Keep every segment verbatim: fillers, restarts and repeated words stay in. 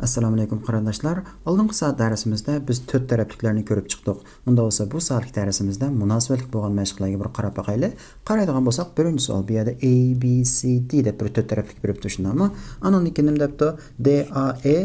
ئەسسالامۇئەلەيكۇم قېرىنداشلار. ئالدىنقى سائەت دەرسىمىزدە بىز تۆت تەرەپلىكلەرنى كۆرۈپ چىقتۇق. ئۇندا بولسا بۇ سائەتلىك دەرسىمىزدە مۇناسىۋەتلىك بولغان مەشىقلەرگە بىر قاراپ باقايلى. قارايدىغان بولساق، بىرىنچى سوئال، بۇ يەردە A B C D دەپ بىر تۆت تەرەپلىك بېرىپتۇ، شۇنداقمۇ؟ ئانىڭدىن كېيىن نېمە دەپتۇ؟ D A E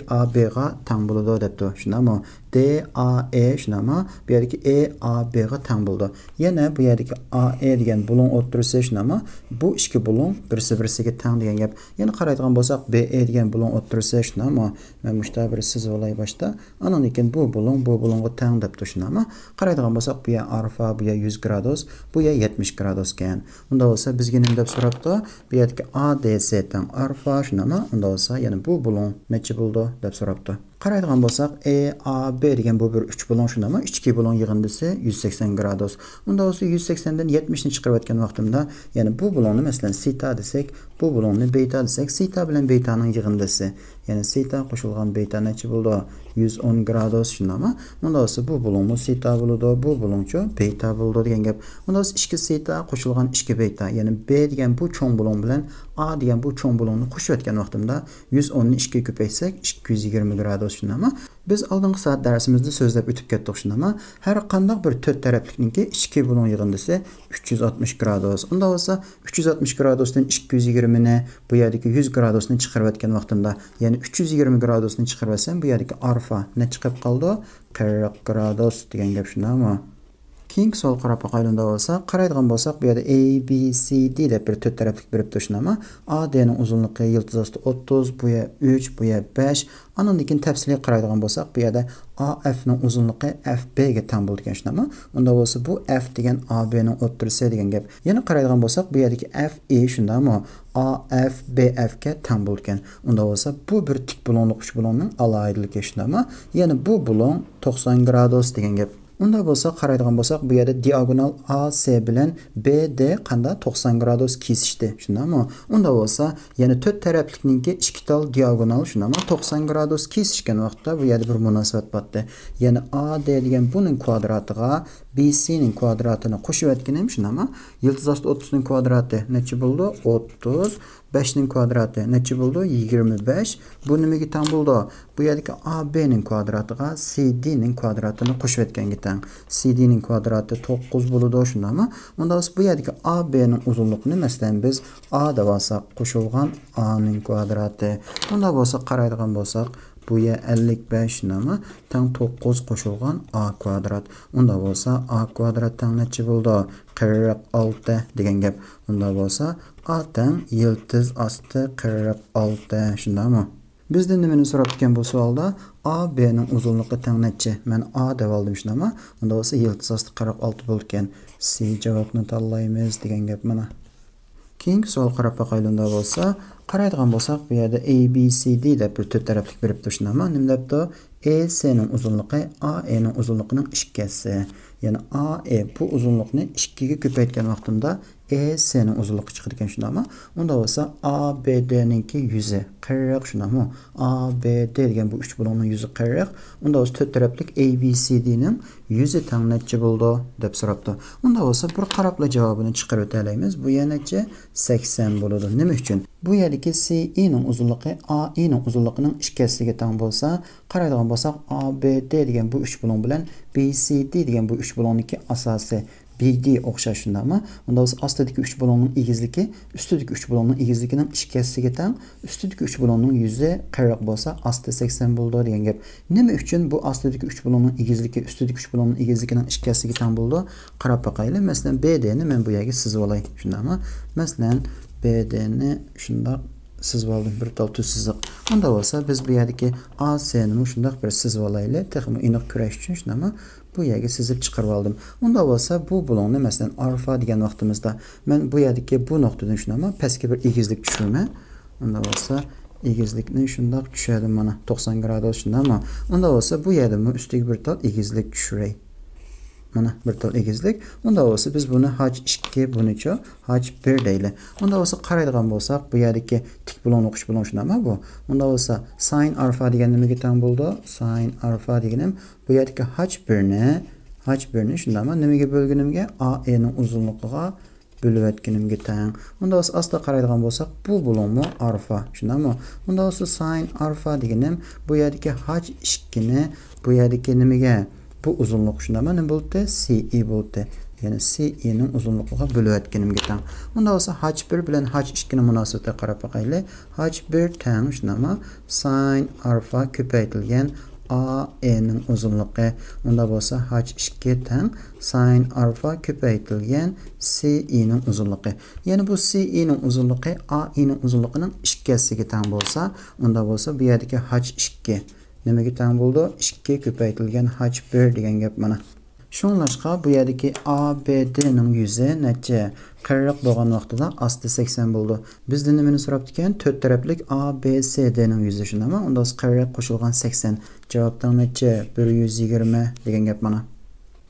A B غا تەڭ بولىدۇ دەپتۇ، شۇنداقمۇ؟ D A E، شۇنداقمۇ؟ بۇ يەردىكى A A B غا تەڭ بولىدۇ. يەنە بۇ يەردىكى A E دېگەن بۇلۇڭ ئوتتۇرىسى، شۇنداقمۇ؟ بۇ ئىككى بۇلۇڭ بىرسى بىرسىگە تەڭ دېگەن گەپ. يەنە قارايدىغان بولساق، B E دېگەن بۇلۇڭ ئوتتۇرىسى، شۇنداقمۇ؟ مەن مۇشتا بىر سىزىۋالاي باشتا. ئانىڭدىن كېيىن بۇ بۇلۇڭ بۇ بۇلۇڭغا تەڭ دەپتۇ، شۇنداقمۇ؟ قارايدىغان بولساق، بۇ يەر ئارفا، بۇ يەر يۈز گرادۇس، بۇ يەر يەتمىش گرادۇس ئىكەن. ئۇندا بولسا بىزگە نېمە دەپ سوراپتۇ؟ بۇ يەردىكى A D C تەڭ ئارفا، شۇنداقمۇ؟ ئۇندا بولسا يەنە بۇ بۇلۇڭ نەچچە بولىدۇ دەپ سوراپتۇ. قارايدىغان بولساق، A A B دېگەن بۇ بىر ئۈچ بۇلۇڭ، شۇنداقمۇ؟ ئۈچ ئىككى بۇلۇڭ يىغىندىسى يۈز سەكسەن گرادۇس. ئۇندا بولسا يۈز سەكسەندىن يەتمىشنى چىقىرىۋەتكەن ۋاقتىمدا، يەنى بۇ بۇلۇڭنى، مەسىلەن، سېتا دېسەك، بۇ بۇلۇڭنى بېتا دېسەك، سېتا بىلەن بېتانىڭ يىغىندىسى، يەنى سېتا قوشۇلغان بېتا نەچچە بولىدۇ؟ يۈز ئون گرادۇس، شۇنداقمۇ؟ ئۇندا بولسا بۇ بۇلۇڭمۇ سېتا بولىدۇ، بۇ بۇلۇڭچۇ بېتا بولىدۇ دېگەن گەپ. ئۇندا بولسا ئىككى سېتا قوشۇلغان ئىككى بېتا، يەنى B دېگەن بۇ چوڭ بۇلۇڭ بىلەن A دېگەن بۇ چوڭ بۇلۇڭنى قوشۇۋەتكەن ۋاقتىمدا، يۈز ئوننى ئىككىگە كۆپەيتسەك، ئىككى يۈز يىگىرمە گرادۇس، شۇنداقمۇ؟ بىز ئالدىنقى سائەت دەرسىمىزدە سۆزلەپ ئۆتۈپ كەتتۇق، شۇنداقمۇ؟ ھەر قانداق بىر تۆت تەرەپلىكنىڭكى ئىچكى بۇلۇڭ يىغىندىسى ئۈچ يۈز ئاتمىش گرادۇس. ئۇندا بولسا ئۈچ يۈز ئاتمىش گرادۇستىن ئىككى يۈز يىگىرمىنى، بۇ يەردىكى يۈز گرادۇسنى چىقىرىۋەتكەن ۋاقتىمدا، يەنى ئۈچ يۈز يىگىرمە گرادۇسنى چىقىرىۋەتسەم، بۇ يەردىكى ئارفا نەچچە قېلىپ قالىدۇ؟ قىرىق گرادۇس دېگەن گەپ، شۇنداقمۇ؟ كېيىنكى سوئال قاراپ باقايلى، ئۇندا بولسا. قارايدىغان بولساق، بۇ يەردە A B C D دەپ بىر تۆت تەرەپلىك بېرىپتۇ، شۇنداقمۇ؟ A D نىڭ ئۇزۇنلۇقى يىلتىز ئاستى ئوتتۇز، بۇ يەر ئۈچ، بۇ يەر بەش. ئانىڭدىن كېيىن تەپسىلىي قارايدىغان بولساق، بۇ يەردە A F نىڭ ئۇزۇنلۇقى F B گە تەڭ بولىدىكەن، شۇنداقمۇ؟ ئۇندا بولسا بۇ F دېگەن A B نىڭ ئوتتۇرىسى دېگەن گەپ. يەنە قارايدىغان بولساق، بۇ يەردىكى F E، شۇنداقمۇ؟ A F B F كە تەڭ بولىدىكەن. ئۇندا بولسا بۇ بىر تىك بۇلۇڭلۇق ئۈچ بۇلۇڭنىڭ ئالاھىدىلىكى، شۇنداقمۇ؟ يەنى بۇ بۇلۇڭ توقسان گرادۇس دېگەن گەپ. ئۇنداق بولسا قارايدىغان بولساق، بۇ يەردە دىئاگونال A C بىلەن B D قاندا؟ توقسان گرادۇس كېسىشتى، شۇنداقمۇ؟ ئۇنداق بولسا يەنە تۆت تەرەپلىكنىڭكى ئىككى تال دىئاگونال، شۇنداقمۇ؟ توقسان گرادۇس كېسىشكەن ۋاقىتتا بۇ يەردە بىر مۇناسىۋەت بارتى. يەنى A D دېگەن بۇنىڭ كۋادراتىغا B C نىڭ كۋادراتىنى قوشۇۋەتكىنىم، شۇنداقمۇ؟ يىلتىز ئاستى ئوتتۇزنىڭ كۋادراتى نەچچە بولىدۇ؟ ئوتتۇز. بەشنىڭ كۋادراتى نەچچە بولىدۇ؟ يىگىرمە بەش. بۇ نېمىگە تەڭ بولىدۇ؟ بۇ يەردىكى A B نىڭ كۋادراتىغا C D نىڭ كۋادراتىنى قوشۇۋەتكەنگە تەڭ. C D نىڭ كۋادراتى توققۇز بولىدۇ، شۇنداقمۇ؟ ئۇنداق بولسا بۇ يەردىكى A B نىڭ ئۇزۇنلۇقىنى، مەسىلەن، بىز A دەۋالساق، قوشۇلغان A نىڭ كۋادراتى. ئۇنداق بولسا قارايدىغان بولساق، بۇ يەر ئەللىك بەش، شۇنداقمۇ؟ تەڭ توققۇز قوشۇلغان A كۋادرات. ئۇنداق بولسا A كۋادرات تەڭ نەچچە بولىدۇ؟ قىرىق ئالتە دېگەن گەپ. ئۇنداق بولسا A تەڭ يىلتىز ئاستى قىرىق ئالتە، شۇنداقمۇ؟ بىزدىن نېمىنى سوراپتىكەن بۇ سوئالدا؟ A B نىڭ ئۇزۇنلۇقى تەڭ نەچچە؟ مەن A دەۋالدىم، شۇنداقمۇ؟ ئۇنداق بولسا يىلتىز ئاستى قىرىق ئالتە بولىدىكەن. C جاۋابنى تاللايمىز دېگەن گەپ مانا. كېيىنكى سوئال قاراپ باقايلى ئۇنداق بولسا. قارايدىغان بولساق، بۇ يەردە A B C D دەپ بىر تۆت تەرەپلىك بېرىپتۇ، شۇنداقمۇ؟ نېمە دەپتۇ؟ A C نىڭ ئۇزۇنلۇقى A E نىڭ ئۇزۇنلۇقىنىڭ ئىككى ھەسسىسى. يەنى A E بۇ ئۇزۇنلۇقنى ئىككىگە كۆپەيتكەن ۋاقتىمدا A C نىڭ ئۇزۇنلۇقى چىقىدىكەن، شۇنداقمۇ؟ ئۇنداق بولسا A B D نىڭكى يۈزى قىرىق، شۇنداقمۇ؟ A B D دېگەن بۇ ئۈچ بۇلۇڭنىڭ يۈزى قىرىق. ئۇنداق بولسا تۆت تەرەپلىك A B C D نىڭ يۈزى تەڭ نەچچە بولىدۇ دەپ سوراپتۇ. ئۇنداق بولسا بىر قاراپلا جاۋابىنى چىقىرىۋېتەلەيمىز. بۇ يەر نەچچە؟ سەكسەن بولىدۇ. نېمە ئۈچۈن؟ بۇ يەردىكى C E نىڭ ئۇزۇنلۇقى A E نىڭ ئۇزۇنلۇقىنىڭ ئىككى ھەسسىسىگە تەڭ بولسا، قارايدىغان بولساق، A B D دېگەن بۇ ئۈچ بۇلۇڭ بىلەن B C D دېگەن بۇ ئۈچ بۇلۇڭنىڭكى ئاساسى B D ئوخشاش، شۇنداقمۇ؟ ئۇنداق بولسا ئاستىدىكى ئۈچ بۇلۇڭنىڭ ئېگىزلىكى ئۈستىدىكى ئۈچ بۇلۇڭنىڭ ئېگىزلىكىنىڭ ئىككى ھەسسىسىگە تەڭ. ئۈستىدىكى ئۈچ بۇلۇڭنىڭ يۈزى قىرىق بولسا، ئاستى سەكسەن بولىدۇ دېگەن گەپ. نېمە ئۈچۈن بۇ ئاستىدىكى ئۈچ بۇلۇڭنىڭ ئېگىزلىكى ئۈستىدىكى ئۈچ بۇلۇڭنىڭ ئېگىزلىكىنىڭ ئىككى ھەسسىسىگە تەڭ بولىدۇ؟ قاراپ باقايلى. مەسىلەن، B D نى مەن بۇ يەرگە سىزىۋالاي. شۇنداقمۇ؟ مەسىلەن، B D نى شۇنداق سىزىۋالدىم. بىر تال تۈز سىزىق. ئۇنداق بولسا، بىز بۇ يەردىكى A C نىمۇ شۇنداق بىر سىزىۋالايلى. تېخىمۇ ئېنىق كۆرۈش ئۈچۈن، شۇنداقمۇ؟ بۇ يەرگە سىزىپ چىقىرىۋالدىم. ئۇنداق بولسا، بۇ بۇلۇڭنى، مەسىلەن، ئارفا دېگەن ۋاقتىمىزدا، مەن بۇ يەردىكى بۇ نۇقتىدىن شۇنداقمۇ پەسكە بىر ئېگىزلىك چۈشۈرىمەن. ئۇنداق بولسا، ئېگىزلىكنى شۇنداق چۈشۈردۈم، مانا، توقسان گرادۇس، شۇنداقمۇ؟ ئۇنداق بولسا، بۇ يەردىمۇ ئۈستىگە بىر تال ئېگىزلىك چۈشۈرەي. مانا، بىر تال ئېگىزلىك. ئۇنداق بولسا، بىز بۇنى H ئىككى، بۇنىچۇ؟ H بىر دەيلى. ئۇنداق بولسا، قارايدىغان بولساق، بۇ يەردىكى تىك بۇلۇڭلۇق ئۈچ بۇلۇڭ، شۇنداقمۇ بۇ؟ ئۇنداق بولسا، ساين ئارفا دېگەن نېمىگە تەڭ بولىدۇ؟ ساين ئارفا دېگىنىم بۇ يەردىكى H بىرنى، H بىرنى شۇنداقمۇ نېمىگە بۆلگىنىمگە؟ A E نىڭ ئۇزۇنلۇقىغا بۆلۈۋەتكىنىمگە تەڭ. ئۇندا بولسا ئاستىغا قارايدىغان بولساق، بۇ بۇلۇڭمۇ ئارفا، شۇنداقمۇ؟ ئۇندا بولسا ساين ئارفا دېگىنىم بۇ يەردىكى ھاچ ئىككىنى بۇ يەردىكى نېمىگە؟ بۇ ئۇزۇنلۇق شۇنداقمۇ؟ نېمە بولدى؟ سى ئى بولدى. يەنى سى ئىنىڭ ئۇزۇنلۇقىغا بۆلۈۋەتكىنىمگە تەڭ. ئۇندا بولسا ھاچ بىر بىلەن ھاچ ئىككىنىڭ مۇناسىۋىتىگە قاراپ باقايلى. ھاچ بىر تەڭ شۇنداقمۇ؟ ساين ئارفا كۆپەيتىلگەن ئا ئېنىڭ ئۇزۇنلۇقى. ئۇندا بولسا ھاچ ئىككى تەڭ ساين ئارفا كۆپەيتىلگەن سى ئىنىڭ ئۇزۇنلۇقى. يەنى بۇ سى ئىنىڭ ئۇزۇنلۇقى ئا ئىنىڭ ئۇزۇنلۇقىنىڭ ئىككى ھەسسىسىگە تەڭ بولسا، ئۇندا بولسا بۇ يەردىكى ھاچ ئىككى نېمىگە تەڭ بولىدۇ؟ ئىككى كۆپەيتىلگەن ھاچ بىر دېگەن گەپ مانا. شۇڭلاشقا بۇ يەردىكى ئا بى دىنىڭ يۈزى نەچچە؟ قىرىق بولغان ۋاقتىدا ئاستى سەكسەن بولىدۇ. بىزدىن نېمىنى سوراپتىكەن؟ تۆت تەرەپلىك ئا بى سى دىنىڭ يۈزى شۇنداقمۇ؟ ئۇندا بولسا قىرىق قوشۇلغان سەكسەن. جاۋابتىڭ نەچچە؟ بىر يۈز يىگىرمە دېگەن گەپ مانا.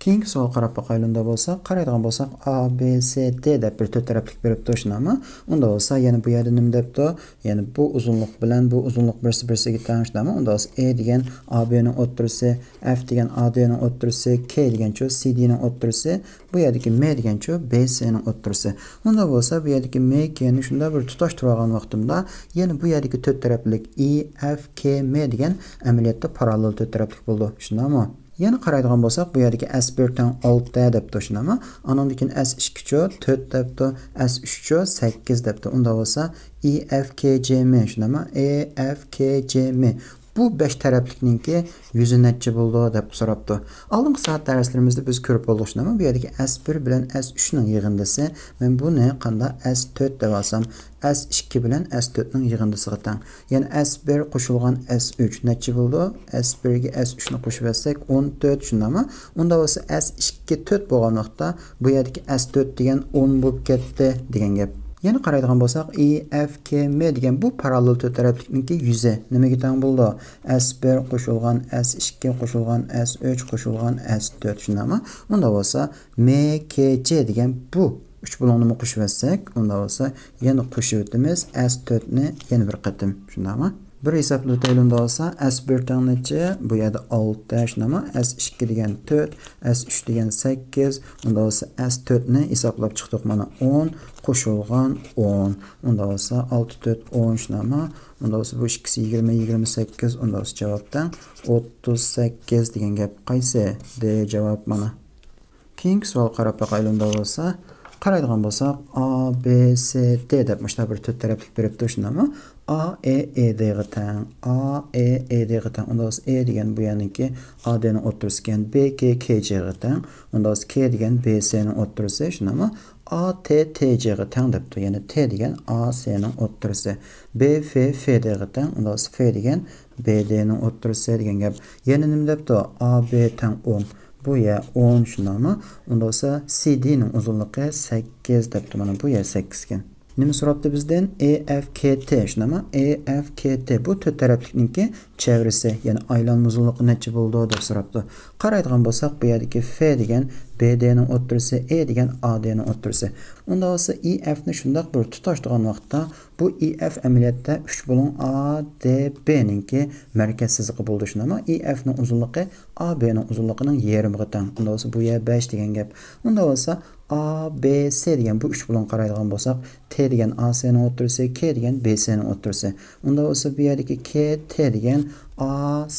كېيىنكى سوئالغا قاراپ باقايلى ئۇندا بولسا. قارايدىغان بولساق، ئا بى سى دى دەپ بىر تۆت تەرەپلىك بېرىپتۇ شۇنداقمۇ؟ ئۇندا بولسا يەنە بۇ يەردە نېمە دەپتۇ؟ يەنى بۇ ئۇزۇنلۇق بىلەن بۇ ئۇزۇنلۇق بىرسى بىرسىگە تەڭ شۇنداقمۇ؟ ئۇندا بولسا ئې دېگەن ئا بىنىڭ ئوتتۇرىسى، ئەف دېگەن ئا دىنىڭ ئوتتۇرىسى، كې دېگەنچۇ سى دىنىڭ ئوتتۇرىسى، بۇ يەردىكى مې دېگەنچۇ بې سىنىڭ ئوتتۇرىسى. ئۇندا بولسا بۇ يەردىكى مې كېنى شۇنداق بىر تۇتاشتۇرۇۋالغان ۋاقتىمدا يەنە بۇ يەردىكى تۆت تەرەپلىك ئى ئەف كې مې دېگەن ئەمەلىيەتتە پاراللېل تۆت تەرەپلىك بولىدۇ. شۇنداقمۇ؟ يەنە قارايدىغان بولساق، بۇ يەردىكى ئەس بىر تەڭ ئالتە دەپتۇ، شۇنداقمۇ؟ ئانىڭدىن كېيىن ئەس ئىككى چۇ تۆت دەپتۇ، ئەس ئۈچ چۇ سەككىز دەپتۇ. ئۇندا بولسا ئى ئەف كې جې مې، شۇنداقمۇ؟ ئى ئەف كې جې مې. بۇ بەش تەرەپلىكنىڭكى يۈزى نەچچە بولىدۇ دەپ سوراپتۇ. ئالدىنقى سائەت دەرسلىرىمىزدە بىز كۆرۈپ بولدۇق شۇنداقمۇ؟ بۇ يەردىكى ئەس بىر بىلەن ئەس ئۈچنىڭ يىغىندىسى. مەن بۇنى قاندا ئەس تۆت دەپ ئالسام، ئەس ئىككى بىلەن ئەس تۆتنىڭ يىغىندىسىغا تەڭ. يەنى ئەس بىر قوشۇلغان ئەس ئۈچ نەچچە بولىدۇ؟ ئەس بىرگە ئەس ئۈچنى قوشۇۋەتسەك، ئون تۆت شۇنداقمۇ؟ ئۇندا بولسا ئەس ئىككى تۆت بولغان ۋاقىتتا بۇ يەردىكى ئەس تۆت دېگەن ئون بولۇپ كەتتى دېگەن گەپ. يەنە قارايدىغان بولساق، ئى ئەف كې مې دېگەن بۇ پاراللېل تۆت تەرەپلىكنىڭكى يۈزى نېمىگە تەڭ بولىدۇ؟ ئەس بىر قوشۇلغان ئەس ئىككى قوشۇلغان ئەس ئۈچ قوشۇلغان ئەس تۆت شۇنداقمۇ؟ ئۇندا بولسا مې كې جې دېگەن بۇ ئۈچ بۇلۇڭنىمۇ قوشۇۋەتسەك، ئۇندا بولسا يەنە قوشۇۋېتىمىز ئەس تۆتنى يەنە بىر قېتىم. شۇنداقمۇ؟ بىر ھېسابلىۋېتەيلى ئۇندا بولسا، ئەس بىر تەڭ نەچچە؟ بۇ يەردە ئالتە، شۇنداقمۇ؟ ئەس ئىككى دېگەن تۆت، ئەس ئۈچ دېگەن سەككىز، ئۇندا بولسا ئەس تۆتنى ھېسابلاپ چىقتۇق. مانا ئون قوشۇلغان ئون. ئۇندا بولسا ئالتە تۆت ئون، شۇنداقمۇ؟ ئۇندا بولسا بۇ ئىككىسى يىگىرمە، يىگىرمە سەككىز، ئۇندا بولسا جاۋاب تەڭ ئوتتۇز سەككىز دېگەن گەپ. قايسى؟ دې جاۋاب مانا. كېيىنكى سوئالغا قاراپ باقايلى ئۇندا بولسا. قارايدىغان بولساق، ئا بې سې دې دەپ مۇشۇنداق بىر تۆت تەرەپلىك بېرىپتۇ، شۇنداقمۇ؟ ئا ئې ئې دېغا تەڭ، ئا ئې ئې دېغا تەڭ. ئۇندا بولسا ئې دېگەن بۇ يەرنىڭكى ئا دېنىڭ ئوتتۇرىسى ئىكەن، بې كې كې جېغا تەڭ. ئۇندا بولسا كې دېگەن بې سېنىڭ ئوتتۇرىسى، شۇنداقمۇ؟ ئا تې تې جېغا تەڭ دەپتۇ. يەنى تې دېگەن ئا سېنىڭ ئوتتۇرىسى. بې فې فې دېغا تەڭ. ئۇندا بولسا فې دېگەن بې دېنىڭ ئوتتۇرىسى دېگەن گەپ. يەنە نېمە دەپتۇ؟ ئا بې تەڭ ئون. بۇ يەر ئون، شۇنداقمۇ؟ ئۇندا بولسا سى دىنىڭ ئۇزۇنلۇقى سەككىز دەپتۇ. مانا بۇ يەر سەككىز ئىكەن. نېمە سوراپتۇ بىزدىن؟ ئې ئەف كې تې، شۇنداقمۇ؟ ئې ئەف كې تې بۇ تۆت تەرەپلىكنىڭكى چەۋرىسى، يەنى ئايلانما ئۇزۇنلۇقى نەچچە بولىدۇ دەپ سوراپتۇ. قارايدىغان بولساق، بۇ يەردىكى فې دېگەن بې دېنىڭ ئوتتۇرىسى، ئې دېگەن ئا دېنىڭ ئوتتۇرىسى. ئۇندا بولسا ئى ئەفنى شۇنداق بىر تۇتاشتۇرغان ۋاقىتتا، بۇ ئى ئەف ئەمەلىيەتتە ئۈچ بۇلۇڭ ئا دې بېنىڭكى مەركەز سىزىقى بولىدۇ، شۇنداقمۇ؟ ئى ئەفنىڭ ئۇزۇنلۇقى ئا بېنىڭ ئۇزۇنلۇقىنىڭ يېرىمىغا تەڭ. ئۇندا بولسا بۇ يەر بەش دېگەن گەپ. ئۇندا بولسا ئا بې سې دېگەن بۇ ئۈچ بۇلۇڭغا قارايدىغان بولساق، تې دېگەن ئا سېنىڭ ئوتتۇرىسى، كې دېگەن بې سېنىڭ ئوتتۇرىسى. ئۇندا بولسا بۇ يەردىكى كې تې دېگەن ئا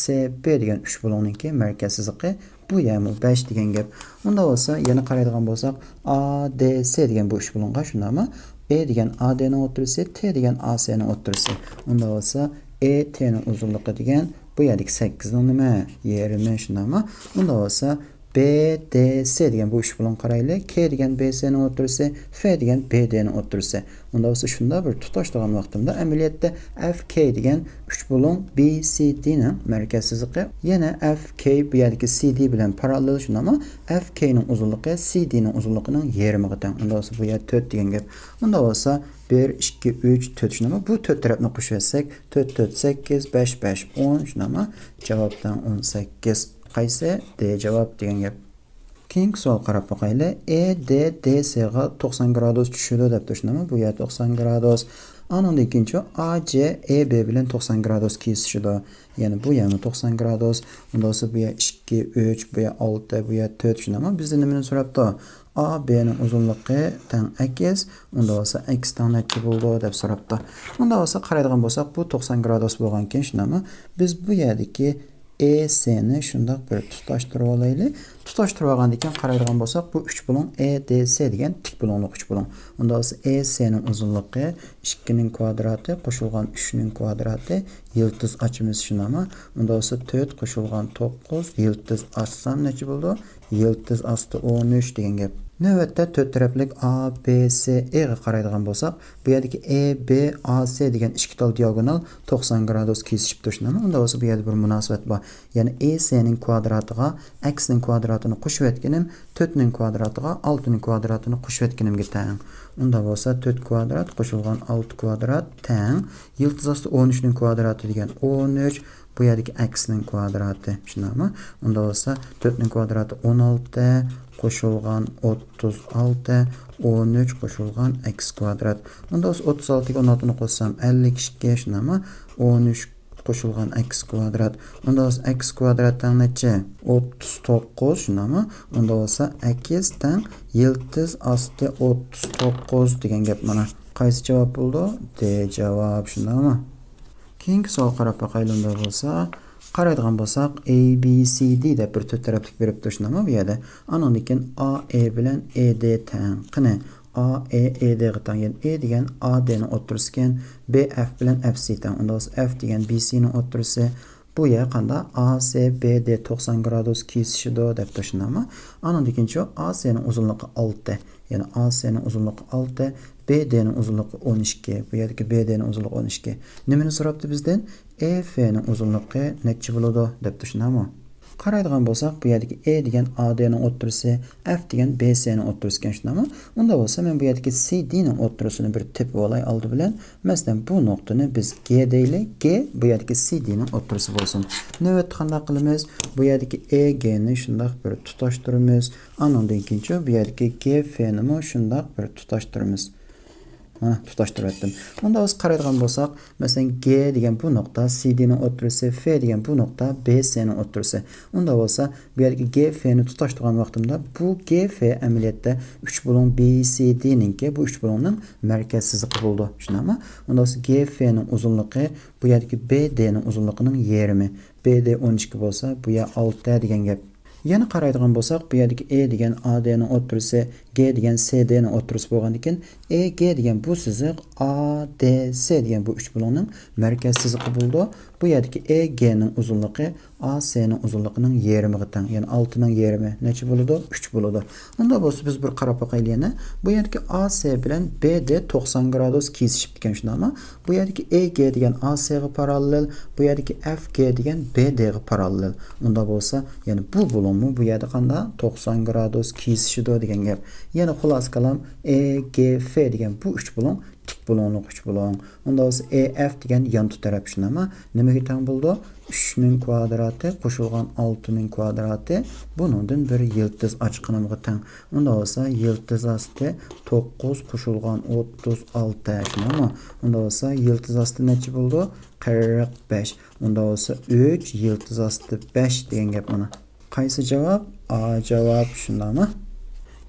سې بې دېگەن ئۈچ بۇلۇڭنىڭكى مەركەز سىزىقى. بۇ يەرمۇ بەش دېگەن گەپ. ئۇندا بولسا يەنە قارايدىغان بولساق، ئا دې سې دېگەن بۇ ئۈچ بۇلۇڭغا شۇنداقمۇ؟ ئې دېگەن ئا دېنىڭ ئوتتۇرىسى، تې دېگەن ئا سېنىڭ ئوتتۇرىسى. ئۇندا بولسا ئې تېنىڭ ئۇزۇنلۇقى دېگەن بۇ يەردىكى سەككىزنىڭ نېمە؟ يېرىمى، شۇنداقمۇ؟ ئۇندا بولسا بې دې سې دېگەن بۇ ئۈچ بۇلۇڭغا قارايلى. كې دېگەن بې سېنىڭ ئوتتۇرىسى، فې دېگەن بې دېنىڭ ئوتتۇرىسى. ئۇندا بولسا شۇنداق بىر تۇتاشتۇرغان ۋاقتىمدا ئەمەلىيەتتە ئەف كې دېگەن ئۈچ بۇلۇڭ بى سى دىنىڭ مەركەز سىزىقى. يەنە ئەف كې بۇ يەردىكى سى دى بىلەن پاراللېل، شۇنداقمۇ؟ ئەف كېنىڭ ئۇزۇنلۇقى سى دىنىڭ ئۇزۇنلۇقىنىڭ يېرىمىغا تەڭ. ئۇندا بولسا بۇ يەر تۆت دېگەن گەپ. ئۇندا بولسا بىر، ئىككى، ئۈچ، تۆت، شۇنداقمۇ؟ بۇ تۆت تەرەپنى قوشۇۋەتسەك، تۆت تۆت سەككىز، بەش بەش ئون، شۇنداقمۇ؟ جاۋاب تەڭ ئون سەككىز. قايسى؟ دې جاۋاب دېگەن گەپ. كېيىنكى سوئال قاراپ باقايلى. ئې دې دې سىغا توقسان گرادۇس چۈشىدۇ دەپتۇ، شۇنداقمۇ؟ بۇ يەر توقسان گرادۇس. ئانىڭدىن كېيىن چۇ، ئا جې ئې بې بىلەن توقسان گرادۇس كېسىشىدۇ. يەنى بۇ يەرمۇ توقسان گرادۇس. ئۇندا بولسا بۇ يەر ئىككى، ئۈچ، بۇ يەر ئالتە، بۇ يەر تۆت، شۇنداقمۇ؟ بىزدىن نېمىنى سوراپتۇ؟ A B نىڭ ئۇزۇنلۇقى تەڭ ئەكس، ئۇندا بولسا ئەكس تەڭ نەچچە بولىدۇ دەپ سوراپتۇ. ئۇندا بولسا قارايدىغان بولساق، بۇ توقسان گرادۇس بولغانكەن، شۇنداقمۇ؟ بىز بۇ يەردىكى A C نى شۇنداق بىر تۇتاشتۇرۇپ ئالايلى. تۇتاشتۇرۇپ ئالغاندىن كېيىن قارايدىغان بولساق، بۇ ئۈچ بۇلۇڭ A D C دېگەن تىك بۇلۇڭلۇق ئۈچ بۇلۇڭ. ئۇندا بولسا A C نىڭ ئۇزۇنلۇقى ئىككىنىڭ كۋادراتى قوشۇلغان ئۈچنىڭ كۋادراتى، يىلتىز ئاچىمىز، شۇنداقمۇ؟ ئۇندا بولسا تۆت قوشۇلغان توققۇز، يىلتىز ئاچسام نەچچە بولىدۇ؟ يىلتىز ئاستى ئون ئۈچ دېگەن گەپ. نۆۋەتتە تۆت تەرەپلىك A B C E غا قارايدىغان بولساق، بۇ يەردىكى A B A C دېگەن ئىككى تال دىياگونال توقسان گرادۇس كېسىشىپتۇ، شۇنداقمۇ؟ ئۇندا بولسا بۇ يەردە بىر مۇناسىۋەت بار. يەنى A C نىڭ كۋادراتىغا ئەكسنىڭ كۋادراتىنى قوشۇۋەتكىنىم تۆتنىڭ كۋادراتىغا ئالتىنىڭ كۋادراتىنى قوشۇۋەتكىنىمگە تەڭ. ئۇندا بولسا تۆت كۋادرات قوشۇلغان ئالتە كۋادرات تەڭ يىلتىز ئاستى ئون ئۈچنىڭ كۋادراتى دېگەن ئون ئۈچ، بۇ يەردىكى ئەكسنىڭ كۋادراتى، شۇنداقمۇ؟ ئۇندا بولسا تۆتنىڭ كۋادراتى ئون ئالتە قوشۇلغان ئوتتۇز ئالتە، ئون ئۈچ قوشۇلغان ئەكس كۋادرات. ئۇندا بولسا ئوتتۇز ئالتىگە ئون ئالتىنى قوشسام ئەللىك ئىككى، شۇنداقمۇ؟ ئون ئۈچ قوشۇلغان ئەكس كۋادرات. ئۇندا بولسا ئەكس كۋادرات تەڭ نەچچە؟ ئوتتۇز توققۇز، شۇنداقمۇ؟ ئۇندا بولسا ئەكس تەڭ يىلتىز ئاستى ئوتتۇز توققۇز دېگەن گەپ مانا. قايسى جاۋاب بولىدۇ؟ D جاۋاب، شۇنداقمۇ؟ كېيىنكى سوئالغا قاراپ باقايلى ئۇنداق بولسا. قارايدىغان بولساق، A B C D دەپ بىر تۆت تەرەپلىك بېرىپتۇ، شۇنداقمۇ بۇ يەردە؟ ئانىڭدىن كېيىن A E بىلەن A D تەڭ. قېنى، A E A D غا تەڭ. يەنى A دېگەن A D نىڭ ئوتتۇرىسىكەن، B F بىلەن F C تەڭ. ئۇندا بولسا F دېگەن B C نىڭ ئوتتۇرىسى. بۇ يەر قانداق؟ A C B D توقسان گرادۇس كېسىشىدۇ دەپتۇ، شۇنداقمۇ؟ ئانىڭدىن كېيىنچۇ؟ A C نىڭ ئۇزۇنلۇقى ئالتە. يەنى A C نىڭ ئۇزۇنلۇقى ئالتە، B D نىڭ ئۇزۇنلۇقى ئون ئىككى. بۇ يەردىكى B D نىڭ ئۇزۇنلۇقى ئون ئىككى. نېمىنى سوراپتۇ بىزدىن؟ A F نىڭ ئۇزۇنلۇقى نەچچە بولىدۇ دەپتۇ، شۇنداقمۇ؟ قارايدىغان بولساق، بۇ يەردىكى A دېگەن A D نىڭ ئوتتۇرىسى، F دېگەن B C نىڭ ئوتتۇرىسىكەن، شۇنداقمۇ؟ ئۇنداق بولسا، مەن بۇ يەردىكى C D نىڭ ئوتتۇرىسىنى بىر تېپىپ ئالاي ئالدى بىلەن. مەسىلەن، بۇ نۇقتىنى بىز G دەيلى. G بۇ يەردىكى C D نىڭ ئوتتۇرىسى بولسۇن. نۆۋەتتە قانداق قىلىمىز؟ بۇ يەردىكى A G نى شۇنداق بىر تۇتاشتۇرىمىز. ئانىڭدىن كېيىنچۇ بۇ يەردىكى G F نىمۇ شۇنداق بىر تۇتاشتۇرىمىز. مانا، تۇتاشتۇرۇۋەتتىم. ئۇندا بولسا قارايدىغان بولساق، مەسىلەن، G دېگەن بۇ نۇقتا C D نىڭ ئوتتۇرىسى، F دېگەن بۇ نۇقتا B C نىڭ ئوتتۇرىسى. ئۇندا بولسا، بۇ يەردىكى G F نى تۇتاشتۇرغان ۋاقتىمدا بۇ G F ئەمەلىيەتتە ئۈچ بۇلۇڭ B C D نىڭكى، بۇ ئۈچ بۇلۇڭنىڭ مەركەز سىزىقى بولىدۇ. شۇنداقمۇ؟ ئۇندا بولسا G F نىڭ ئۇزۇنلۇقى بۇ يەردىكى B D نىڭ ئۇزۇنلۇقىنىڭ يېرىمى. B D ئون ئىككى بولسا، بۇ يەر ئالتە دېگەن گەپ. يەنە قارايدىغان بولساق، بۇ يەردىكى A دېگەن A D نىڭ ئوتتۇرىسى، G دېگەن C D نىڭ ئوتتۇرىسى بولغاندىكىن، E G دېگەن بۇ سىزىق A D C دېگەن بۇ ئۈچ بۇلۇڭنىڭ مەركەز سىزىقى بولىدۇ. بۇ يەردىكى E G نىڭ ئۇزۇنلۇقى A C نىڭ ئۇزۇنلۇقىنىڭ يېرىمىغا تەڭ، يەنى ئالتىنىڭ يېرىمى نەچچە بولىدۇ؟ ئۈچ بولىدۇ. ئۇندا بولسا بىز بىر قاراپ باقايلى يەنە. بۇ يەردىكى A C بىلەن B D توقسان گرادۇس كېسىشىپتىكەن، شۇنداقمۇ؟ بۇ يەردىكى E G دېگەن A C غا پاراللېل، بۇ يەردىكى F G دېگەن B D غا پاراللېل. ئۇندا بولسا، يەنى بۇ بۇلۇڭمۇ بۇ يەردە قانداق؟ توقسان گرادۇس كېسىشىدۇ دېگەن گەپ. يەنى خۇلاسە كالام، E G F دېگەن بۇ ئۈچ بۇلۇڭ تىك بۇلۇڭلۇق ئۈچ بۇلۇڭ. ئۇندا بولسا E F دېگەن يانتۇ تەرەپ، شۇنداقمۇ؟ نېمىگە تەڭ بولىدۇ؟ ئۈچنىڭ كۋادراتى قوشۇلغان ئالتىنىڭ كۋادراتى، بۇنىڭدىن بىر يىلتىز ئاچقىنىمغا تەڭ. ئۇندا بولسا يىلتىز ئاستى توققۇز قوشۇلغان ئوتتۇز ئالتە، شۇنداقمۇ؟ ئۇندا بولسا يىلتىز ئاستى نەچچە بولىدۇ؟ قىرىق بەش. ئۇندا بولسا ئۈچ يىلتىز ئاستى بەش دېگەن گەپ مانا. قايسى جاۋاب؟ A جاۋاب، شۇنداقمۇ؟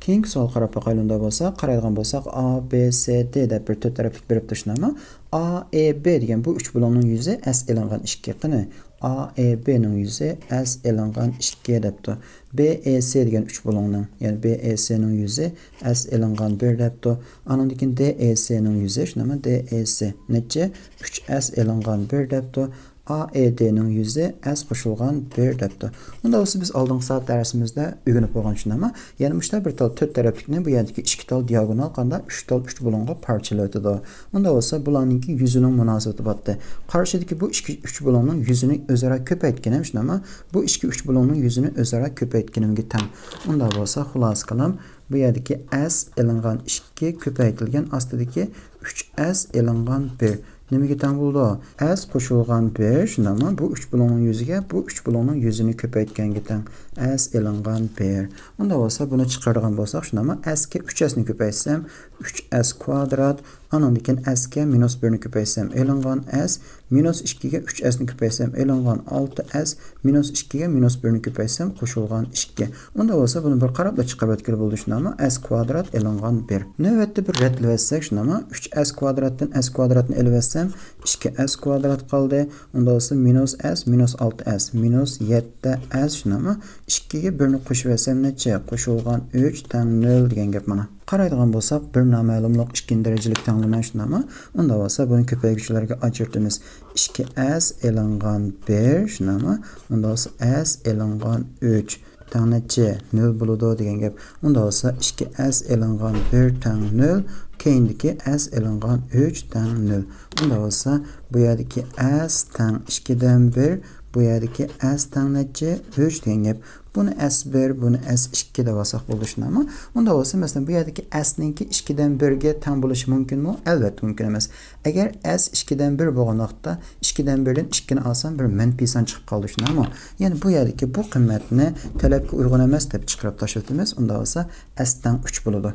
كېيىنكى سوئال قاراپ باقايلى ئۇندا بولسا. قارايدىغان بولساق، A B C D دەپ بىر تۆت تەرەپلىك بېرىپتۇ، شۇنداقمۇ؟ A E B دېگەن بۇ ئۈچ بۇلۇڭنىڭ يۈزى S ئېلىنغان ئىككى. قېنى، A E B نىڭ يۈزى S ئېلىنغان ئىككى دەپتۇ. B E C دېگەن ئۈچ بۇلۇڭنىڭ، يەنى B E C نىڭ يۈزى S ئېلىنغان بىر دەپتۇ. ئانىڭدىن كېيىن D E C نىڭ يۈزى، شۇنداقمۇ؟ D E C نەچچە؟ ئۈچ S ئېلىنغان بىر دەپتۇ. A E D نىڭ يۈزى S قوشۇلغان بىر دەپتۇ. ئۇندا بولسا بىز ئالدىنقى سائەت دەرسىمىزدە ئۆگىنىپ بولغان، شۇنداقمۇ؟ يەنى مۇشۇنداق بىر تال تۆت تەرەپلىكنى بۇ يەردىكى ئىككى تال دىياگونال قانداق؟ ئۈچ تال ئۈچ بۇلۇڭغا پارچىلىۋېتىدۇ. ئۇندا بولسا بۇلارنىڭكى يۈزىنىڭ مۇناسىۋىتى بارتتى. قارشىدىكى بۇ ئىككى ئۈچ بۇلۇڭنىڭ يۈزىنى ئۆزئارا كۆپەيتكىنىم، شۇنداقمۇ؟ بۇ ئىككى ئۈچ بۇلۇڭنىڭ يۈزىنى ئۆزئارا كۆپەيتكىنىمگە تەڭ. ئۇندا بولسا خۇلاسە كالام، بۇ يەردىكى S ئېلىنغان ئىككى كۆپەيتىلگەن ئاستىدىكى ئۈچ S ئېلىنغان بىر نېمىگە تەڭ بولىدۇ؟ S قوشۇلغان بىر، شۇنداقمۇ؟ بۇ ئۈچ بۇلۇڭنىڭ يۈزىگە، بۇ ئۈچ بۇلۇڭنىڭ يۈزىنى كۆپەيتكەنگە تەڭ. S ئېلىنغان بىر. ئۇندا بولسا بۇنى چىقىرىدىغان بولساق، شۇنداقمۇ؟ S كە ئۈچ S نى كۆپەيتسەم، ئۈچ S كۋادرات ئانىڭدىن كېيىن ئەسكە مىنۇس بىرنى كۆپەيتسەم، ئېلىنغان ئەس، مىنۇس ئىككىگە ئۈچ ئەسنى كۆپەيتسەم، ئېلىنغان ئالتە ئەس، مىنۇس ئىككىگە مىنۇس بىرنى كۆپەيتسەم، قوشۇلغان ئىككى. ئۇنداق بولسا، بۇنى بىر قاراپلا چىقىرىۋەتكىلى بولىدۇ، شۇنداقمۇ؟ ئەس كۋادرات ئېلىنغان بىر. نۆۋەتتە بىر رەتلىۋەتسەك، شۇنداقمۇ؟ ئۈچ ئەس كۋادراتتىن ئەس كۋادراتنى ئېلىۋەتسەم، ئىككى ئەس كۋادرات قالدى. ئۇنداق بولسا، مىنۇس ئەس، مىنۇس ئالتە ئەس، مىنۇس يەتتە ئەس، شۇنداقمۇ؟ ئىككىگە بىرنى قوشۇۋەتسەم نەچچە؟ قوشۇلغان ئۈچ تەڭ نۆل دېگەن گەپ مانا. قارايدىغان بولساق، بىر نامەلۇملۇق ئىككىنچى دەرىجىلىك تەڭلىمە، شۇنداقمۇ؟ ئۇنداق بولسا، بۇنى كۆپەيگۈچىلەرگە ئاجرىتىمىز. ئىككى ئەس ئېلىنغان بىر، شۇنداقمۇ؟ ئۇنداق بولسا، ئەس ئېلىنغان ئۈچ تەڭ نەچچە؟ نۆل بولىدۇ دېگەن گەپ. ئۇنداق بولسا، ئىككى ئەس ئېلىنغان بىر تەڭ نۆل، كەينىدىكى ئەس ئېلىنغان ئۈچ تەڭ نۆل. ئۇنداق بولسا، بۇ يەردىكى ئەس تەڭ ئىككىدىن بىر، بۇ يەردىكى ئەس تەڭ نەچچە؟ ئۈچ دېگەن گەپ. بۇنى ئەس بىر، بۇنى ئەس ئىككى دەپ ئالساق بولىدۇ، شۇنداقمۇ؟ ئۇنداق بولسا، مەسىلەن، بۇ يەردىكى ئەسنىڭكى ئىككىدىن بىرگە تەڭ بولۇشى مۇمكىنمۇ؟ ئەلۋەتتە مۇمكىن ئەمەس. ئەگەر ئەس ئىككىدىن بىر بولغان ۋاقىتتا، ئىككىدىن بىردىن ئىككىنى ئالسام، بىر مەنپىي سان چىقىپ قالىدۇ، شۇنداقمۇ؟ يەنى بۇ يەردىكى بۇ قىممەتنى تەلەپكە ئۇيغۇن ئەمەس دەپ چىقىرىپ تاشلىۋېتىمىز. ئۇنداق بولسا، ئەس تەڭ ئۈچ بولىدۇ.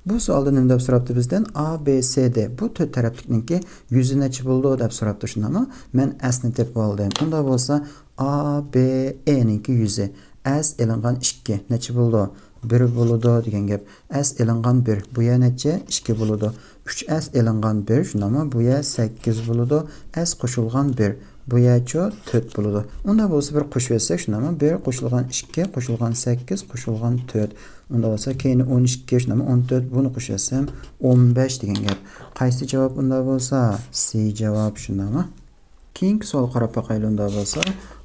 بۇ سوئالدا نېمە دەپ سوراپتۇ بىزدىن؟ ئا، بې، سې، دې بۇ تۆت تەرەپلىكنىڭكى يۈزى نەچچە بولىدۇ دەپ سوراپتۇ، شۇنداقمۇ؟ مەن ئەسنى تېپىپ ئالدىم. ئۇنداق بولسا، ئا، بې، ئېنىڭكى يۈزى. ئەس ئېلىنغان ئىككى نەچچە بولىدۇ؟ بىر بولىدۇ دېگەن گەپ. ئەس ئېلىنغان بىر، بۇ يەر نەچچە؟ ئىككى بولىدۇ. ئۈچ ئەس ئېلىنغان بىر، شۇنداقمۇ؟ بۇ يەر سەككىز بولىدۇ. ئەس قوشۇلغان بىر، بۇ يەرچۇ؟ تۆت بولىدۇ. ئۇنداق بولسا، بىر قوشۇۋەتسەك، شۇنداقمۇ؟ بىر قوشۇلغان ئىككى قوشۇلغان سەككىز قوشۇلغان تۆت. ئۇنداق بولسا، كەينى ئون ئىككى، شۇنداقمۇ؟ ئون تۆت، بۇنى قوشۇۋەتسەم، ئون بەش دېگەن گەپ. قايسى جاۋاب ئۇنداق بولسا؟ سى جاۋاب، شۇنداقمۇ؟ كېيىنكى سوئالغا قاراپ باقايلى ئۇنداق بولسا.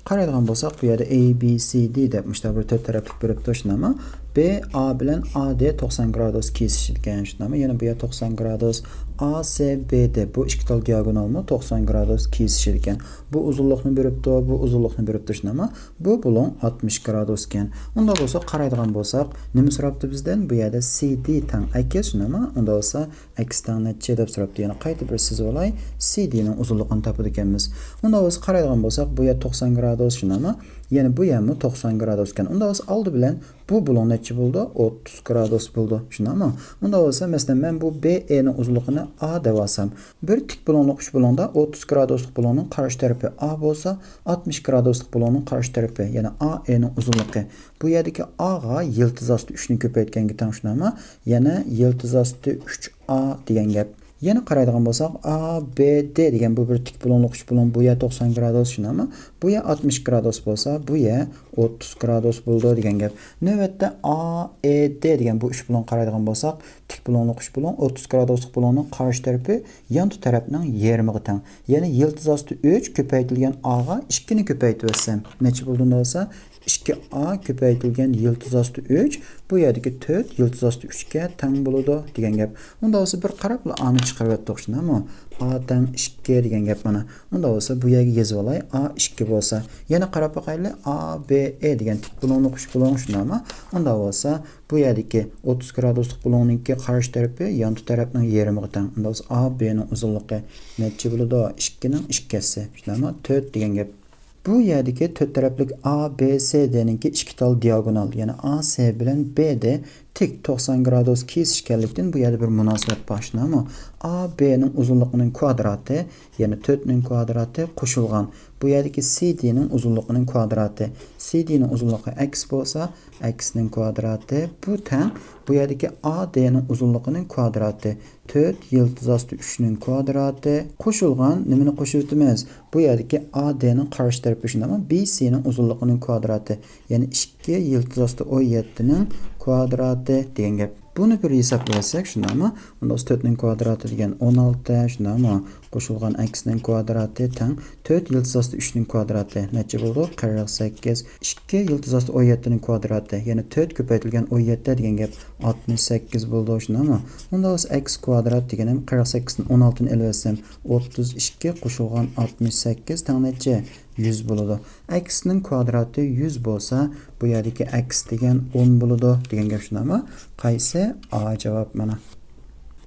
قارايدىغان بولساق، بۇ يەردە ئەي بى سى دى دەپ مۇشۇنداق بىر تۆت تەرەپلىك بېرىپتۇ، شۇنداقمۇ؟ بې، ئا بىلەن ئا دې توقسان گرادۇس كېسىشىدىكەن، شۇنداقمۇ؟ يەنە بۇ يەر توقسان گرادۇس، ئا سې بې دې بۇ ئىككى تال دىياگونالمۇ توقسان گرادۇس كېسىشىدىكەن. بۇ ئۇزۇنلۇقنى بېرىپتۇ، بۇ ئۇزۇنلۇقنى بېرىپتۇ، شۇنداقمۇ؟ بۇ بۇلۇڭ ئاتمىش گرادۇس ئىكەن. ئۇنداق بولسا، قارايدىغان بولساق، نېمە سوراپتۇ بىزدىن؟ بۇ يەردە سى دى تەڭ ئەكس، شۇنداقمۇ؟ ئۇنداق بولسا، ئەكس تەڭ نەچچە دەپ سوراپتۇ. يەنە قايتا بىر سىزىۋالاي. سى دىنىڭ ئۇزۇنلۇقىنى تاپىدىكەنمىز. ئۇنداق بولسا، قارايدىغان بولساق، بۇ يەر توقسان گرادۇس، شۇنداقمۇ؟ يەنە بۇ يەرمۇ توقسان گرادۇس ئىكەن. ئۇنداق بولسا، ئالدى بىلەن بۇ بۇلۇڭ نەچچە بولىدۇ؟ ئوتتۇز گرادۇس بولىدۇ، شۇنداقمۇ؟ ئۇنداق بولسا، مەسىلەن، مەن بۇ بې ئېنىڭ ئۇزۇنلۇقىنى ئا دەپ ئالسام، بىر تىك بۇلۇڭلۇق ئۈچ بۇلۇڭدا ئوتتۇز گرادۇسلۇق بۇلۇڭنىڭ قارشى تەرىپى ئا بولسا، ئاتمىش گرادۇسلۇق بۇلۇڭنىڭ قارشى تەرىپى، يەنى ئا ئېنىڭ ئۇزۇنلۇقى. بۇ يەردىكى ئاغا يىلتىز ئاستى ئۈچنى كۆپەيتكەنگە تەڭ، شۇنداقمۇ؟ يەنە يىلتىز ئاستى ئۈچ ئا دېگەن گەپ. يەنە قارايدىغان بولساق، ئا بې دې دېگەن بۇ بىر تىك بۇلۇڭلۇق ئۈچ بۇلۇڭ، بۇ يەر توقسان گرادۇس، شۇنداقمۇ؟ بۇ يەر ئاتمىش گرادۇس بولسا، بۇ يەر ئوتتۇز گرادۇس بولىدۇ دېگەن گەپ. نۆۋەتتە ئا ئې دې دېگەن بۇ ئۈچ بۇلۇڭ قارايدىغان بولساق، تىك بۇلۇڭلۇق ئۈچ بۇلۇڭ، ئوتتۇز گرادۇسلۇق بۇلۇڭنىڭ قارشى تەرىپى يانتۇ تەرەپنىڭ يېرىمىغا تەڭ. يەنى يىلتىز ئاستى ئۈچ كۆپەيتىلگەن ئاغا ئىككىنى كۆپەيتىۋەتسەم، نەچچە بولىدۇ ئۇنداق بولسا؟ ئىككى ئا كۆپەيتىلگەن يىلتىز ئاستى ئۈچ، بۇ يەردىكى تۆت يىلتىز ئاستى ئۈچكە تەڭ بولىدۇ دېگەن گەپ. ئۇنداق بولسا، بىر قاراپلا ئانى چىقىرىۋەتتۇق، شۇنداقمۇ؟ ئا تەڭ ئىككى دېگەن گەپ مانا. ئۇنداق بولسا، بۇ يەرگە يېزىۋالاي، ئا ئىككى بولسا. يەنە قاراپ باقايلى، ئا بې ئې دېگەن تىك بۇلۇڭلۇق ئۈچ بۇلۇڭ، شۇنداقمۇ؟ ئۇنداق بولسا، بۇ يەردىكى ئوتتۇز گرادۇسلۇق بۇلۇڭنىڭكى قارشى تەرىپى يانتۇ تەرەپنىڭ يېرىمىغا تەڭ. ئۇنداق بولسا، ئا بېنىڭ ئۇزۇنلۇقى نەچچە بولىدۇ؟ ئىككىنىڭ ئىككى ھەسسىسى، شۇنداقمۇ؟ تۆت دېگەن گەپ. بۇ يەردىكى تۆت تەرەپلىك ئا بې سې دېنىڭكى ئىككى تال دىياگونال، يەنى ئا سې بىلەن بې دې تىك توقسان گرادۇس كېسىشكەنلىكتىن، بۇ يەردە بىر مۇناسىۋەت بار، شۇنداقمۇ؟ ئا بېنىڭ ئۇزۇنلۇقىنىڭ كۋادراتى، يەنى تۆتنىڭ كۋادراتى قوشۇلغان بۇ يەردىكى سى دېنىڭ ئۇزۇنلۇقىنىڭ كۋادراتى. سى دېنىڭ ئۇزۇنلۇقى ئەكس بولسا، ئەكسنىڭ كۋادراتى. بۇ تەڭ بۇ يەردىكى ئا دېنىڭ ئۇزۇنلۇقىنىڭ كۋادراتى. تۆت يىلتىز ئاستى ئۈچنىڭ كۋادراتى قوشۇلغان نېمىنى قوشۇۋېتىمىز؟ بۇ يەردىكى ئا دېنىڭ قارشى تەرىپى، شۇنداقمۇ؟ بې سېنىڭ ئۇزۇنلۇقىنىڭ كۋادراتى. يەنى ئىككى يىلتىز ئاستى ئون يەتتىنىڭ كۋادراتى دېگەن گەپ. بۇنى بىر ھېسابلىۋەتسەك، شۇنداقمۇ؟ ئۇنداق بولسا، تۆتنىڭ كۋادراتى دېگەن ئون ئالتە، شۇنداقمۇ؟ قوشۇلغان ئەكسنىڭ كۋادراتى تەڭ تۆت يىلتىز ئاستى ئۈچنىڭ كۋادراتى نەچچە بولىدۇ؟ قىرىق سەككىز. ئىككى يىلتىز ئاستى ئون يەتتىنىڭ كۋادراتى، يەنى تۆت كۆپەيتىلگەن ئون يەتتە دېگەن گەپ ئاتمىش سەككىز بولىدۇ، شۇنداقمۇ؟ ئۇنداق بولسا، ئەكس كۋادرات دېگىنىم قىرىق سەككىزدىن ئون ئالتىنى ئېلىۋەتسەم، ئوتتۇز ئىككى قوشۇلغان ئاتمىش سەككىز تەڭ نەچچە؟ يۈز بولىدۇ. ئەكسنىڭ كۋادراتى يۈز بولسا، بۇ يەردىكى ئەكس دېگەن ئون بولىدۇ دېگەن گەپ، شۇنداقمۇ؟ قايسى؟ ئا جاۋاب مانا.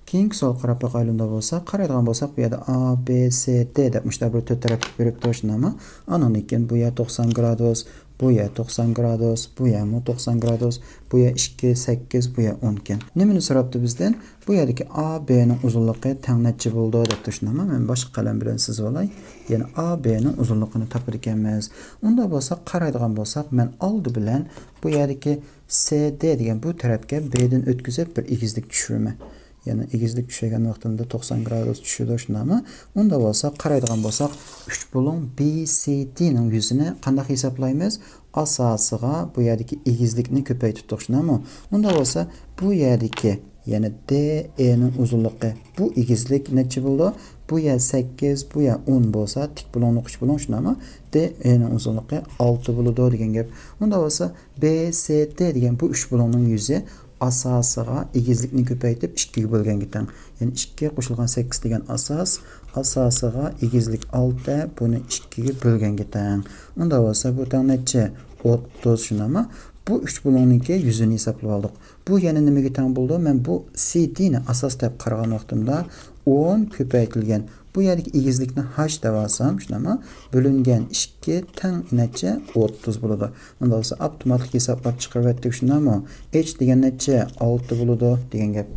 كېيىنكى سوئال قاراپ باقايلى ئۇنداق بولسا. قارايدىغان بولساق، بۇ يەردە ئا، بې، سې، دې دەپ مۇشۇنداق بىر تۆت تەرەپلىك بېرىپتۇ، شۇنداقمۇ؟ ئانىڭدىن كېيىن بۇ يەر توقسان گرادۇس، بۇ يەر توقسان گرادۇس، بۇ يەرمۇ توقسان گرادۇس، بۇ يەر ئىككى، سەككىز، بۇ يەر ئون ئىكەن. نېمىنى سوراپتۇ بىزدىن؟ بۇ يەردىكى ئا بىنىڭ ئۇزۇنلۇقى تەڭ نەچچە بولىدۇ دەپتۇ، شۇنداقمۇ؟ مەن باشقا قەلەم بىلەن سىزىۋالاي. يەنى ئا بىنىڭ ئۇزۇنلۇقىنى تاپىدىكەنمىز. ئۇنداق بولسا، قارايدىغان بولساق، مەن ئالدى بىلەن بۇ يەردىكى سې دې دېگەن بۇ تەرەپكە بىدىن ئۆتكۈزۈپ بىر ئېگىزلىك چۈشۈرىمەن. يەنى ئېگىزلىك چۈشۈرگەن ۋاقتىمدا توقسان گرادۇس چۈشىدۇ، شۇنداقمۇ؟ ئۇنداق بولسا، قارايدىغان بولساق، ئۈچ بۇلۇڭ بى سى دىنىڭ يۈزىنى قانداق ھېسابلايمىز؟ ئاساسىغا بۇ يەردىكى ئېگىزلىكنى كۆپەيتىپ تۇرۇشنىمۇ؟ ئۇنداق بولسا، بۇ يەردىكى، يەنى دې ئېنىڭ ئۇزۇنلۇقى، بۇ ئېگىزلىك نەچچە بولىدۇ؟ بۇ يەر سەككىز، بۇ يەر ئون بولسا، تىك بۇلۇڭلۇق ئۈچ بۇلۇڭ، شۇنداقمۇ؟ دې ئېنىڭ ئۇزۇنلۇقى ئالتە بولىدۇ دېگەن گەپ. ئۇنداق بولسا، بى سى دې دېگەن بۇ ئۈچ بۇلۇڭنىڭ يۈزى ئاساسىغا ئېگىزلىكنى كۆپەيتىپ ئىككىگە بۆلگەنگە تەڭ. يەنى ئىككى قوشۇلغان سەككىز دېگەن ئاساس، ئاساسىغا ئېگىزلىك ئالتە، بۇنى ئىككىگە بۆلگەنگە تەڭ. ئۇنداق بولسا، بۇ تەڭ نەچچە؟ ئوتتۇز، شۇنداقمۇ؟ بۇ ئۈچ بۇلۇڭنىڭكى يۈزىنى ھېسابلىۋالدۇق. بۇ يەنە نېمىگە تەڭ بولىدۇ؟ مەن بۇ سى دىنى ئاساس دەپ قارىغان ۋاقتىمدا، ئون كۆپەيتىلگەن بۇ يەردىكى ئېگىزلىكنى ھاش دەۋالسام، شۇنداقمۇ؟ بۆلۈنگەن ئىككى تەڭ نەچچە؟ ئوتتۇز بولىدۇ. ئۇنداق بولسا، ئاپتوماتلىق ھېسابلاپ چىقىرىۋەتتۇق، شۇنداقمۇ؟ ئېيچ دېگەن نەچچە؟ ئالتە بولىدۇ دېگەن گەپ.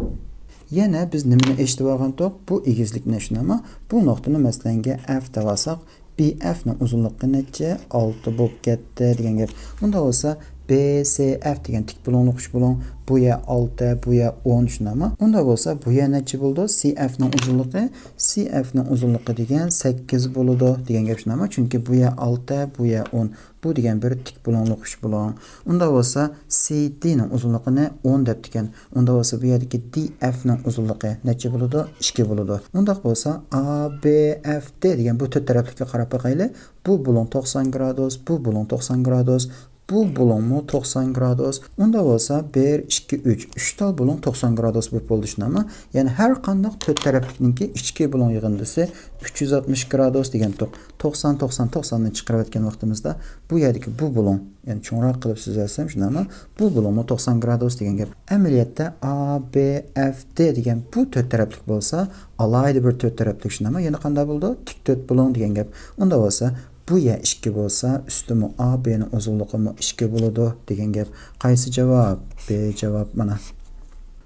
يەنە بىز نېمىنى ئېيچ دەۋالغانتۇق؟ بۇ ئېگىزلىكنى، شۇنداقمۇ؟ بۇ نۇقتىنى، مەسىلەنگە، ئەف دەۋالساق، بى ئەفنىڭ ئۇزۇنلۇقى نەچچە؟ ئالتە بولۇپ كەتتى دېگەن گەپ. ئۇنداق بولسا، بى سى ئەف دېگەن تىك بۇلۇڭلۇق ئۈچ بۇلۇڭ، بۇ يەر ئالتە، بۇ يەر ئون، شۇنداقمۇ؟ ئۇنداق بولسا، بۇ يەر نەچچە بولىدۇ؟ سى ئەفنىڭ ئۇزۇنلۇقى، سى ئەفنىڭ ئۇزۇنلۇقى دېگەن سەككىز بولىدۇ دېگەن گەپ، شۇنداقمۇ؟ چۈنكى بۇ يەر ئالتە، بۇ يەر ئون. بۇ دېگەن بىر تىك بۇلۇڭلۇق ئۈچ بۇلۇڭ. ئۇنداق بولسا، سى دىنىڭ ئۇزۇنلۇقىنى ئون دەپتىكەن. ئۇنداق بولسا، بۇ يەردىكى دى ئەفنىڭ ئۇزۇنلۇقى نەچچە بولىدۇ؟ ئىككى بولىدۇ. ئۇنداق بولسا، ئا بى ئەف دې دېگەن بۇ تۆت تەرەپلىككە قاراپ باقايلى. بۇ بۇلۇڭ توقسان گرادۇس، بۇ بۇلۇڭ توقسان گرادۇس، بۇ بۇلۇڭمۇ توقسان گرادۇس. ئۇنداق بولسا، بىر، ئىككى، ئۈچ، ئۈچ تال بۇلۇڭ توقسان گرادۇس بولۇپ بولدى، شۇنداقمۇ؟ يەنى ھەر قانداق تۆت تەرەپلىكنىڭكى ئىچكى بۇلۇڭ يىغىندىسى ئۈچ يۈز ئاتمىش گرادۇس دېگەنتۇق. توقسان، توقسان، توقساندىن چىقىرىۋەتكەن ۋاقتىمىزدا، بۇ يەردىكى بۇ بۇلۇڭ، يەنى چوڭراق قىلىپ سۆزلەسەم، شۇنداقمۇ؟ بۇ بۇلۇڭمۇ توقسان گرادۇس دېگەن گەپ. ئەمەلىيەتتە، ئا بى ئەف دې دېگەن بۇ تۆت تەرەپلىك بولسا، ئالاھىدە بىر تۆت تەرەپلىك، شۇنداقمۇ؟ يەنە قانداق بولىدۇ؟ تىك تۆت بۇلۇڭ دېگەن گەپ. ئۇنداق بولسا، بۇ يەر ئىككى بولسا، ئۈستىمۇ ئا بىنىڭ ئۇزۇنلۇقىمۇ ئىككى بولىدۇ دېگەن گەپ. قايسى جاۋاب؟ بى جاۋاب مانا.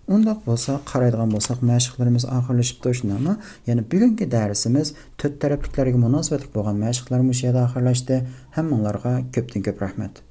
ئۇنداق بولسا، قارايدىغان بولساق، مەشىقلىرىمىز ئاخىرلىشىپتۇ، شۇنداقمۇ؟ يەنى بۈگۈنكى دەرسىمىز تۆت تەرەپلىكلەرگە مۇناسىۋەتلىك بولغان مەشىقلەر مۇشۇ يەردە ئاخىرلاشتى. ھەممىڭلارغا كۆپتىن كۆپ رەھمەت.